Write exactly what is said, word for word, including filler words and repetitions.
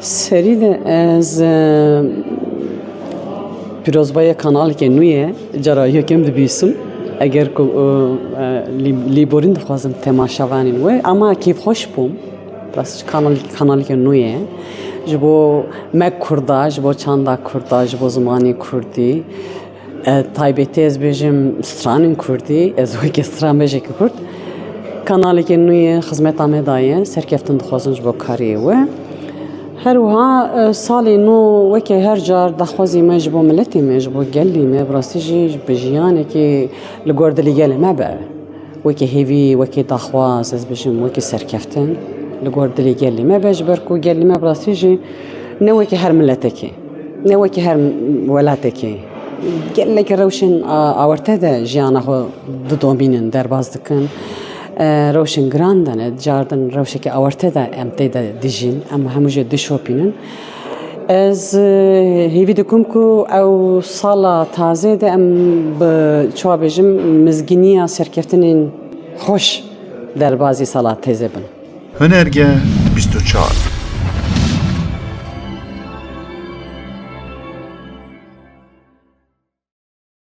Serî de ez e, pîrozbaya kanaleke nû ye, cara yekem dibîsim. Eger ku e, e, lî- lîborîn dixwazim temaşevanên we, ama kêfxweş bûm. Rast kanal, kanaleke nû ye. Ji bo me Kurda, ji bo çanda Kurda, ji bo zimanê Kurdî. E, taybetî ez bêjim stranên Kurdî, ez weke stranbêjekî Kurd. Kanaleke nû ye, xizmeta me daye, serkeftin dixwazin ji bo karê we. Her wiha e, salê nû weke her car daxwazî me ji bo miletê me, ji bo gelî me, bi rastî jî bi jiyanekî li gor dilê gelê me be. Weke hêvî, weke daxwaz, ez bêjim weke serkeftin li gor dilê gelê me be, ji ber ku gelê me bi rastî jî ne weke her miletekê, ne weke her welatekê. Gelek rewşên a- awarte de jiyana xwe didomînin, derbas dikin. E, Rewşên giran de ne, cardin rewşeke awarte de em tê de dijîn, em hemû jê dişopînin. Ez e, hêvî dikim ku ew sala tazê de em bi, çawa bêjim, mizgîniya serkeftinên xweş derbazî sala têzê bin. Hunerge bîst û çar.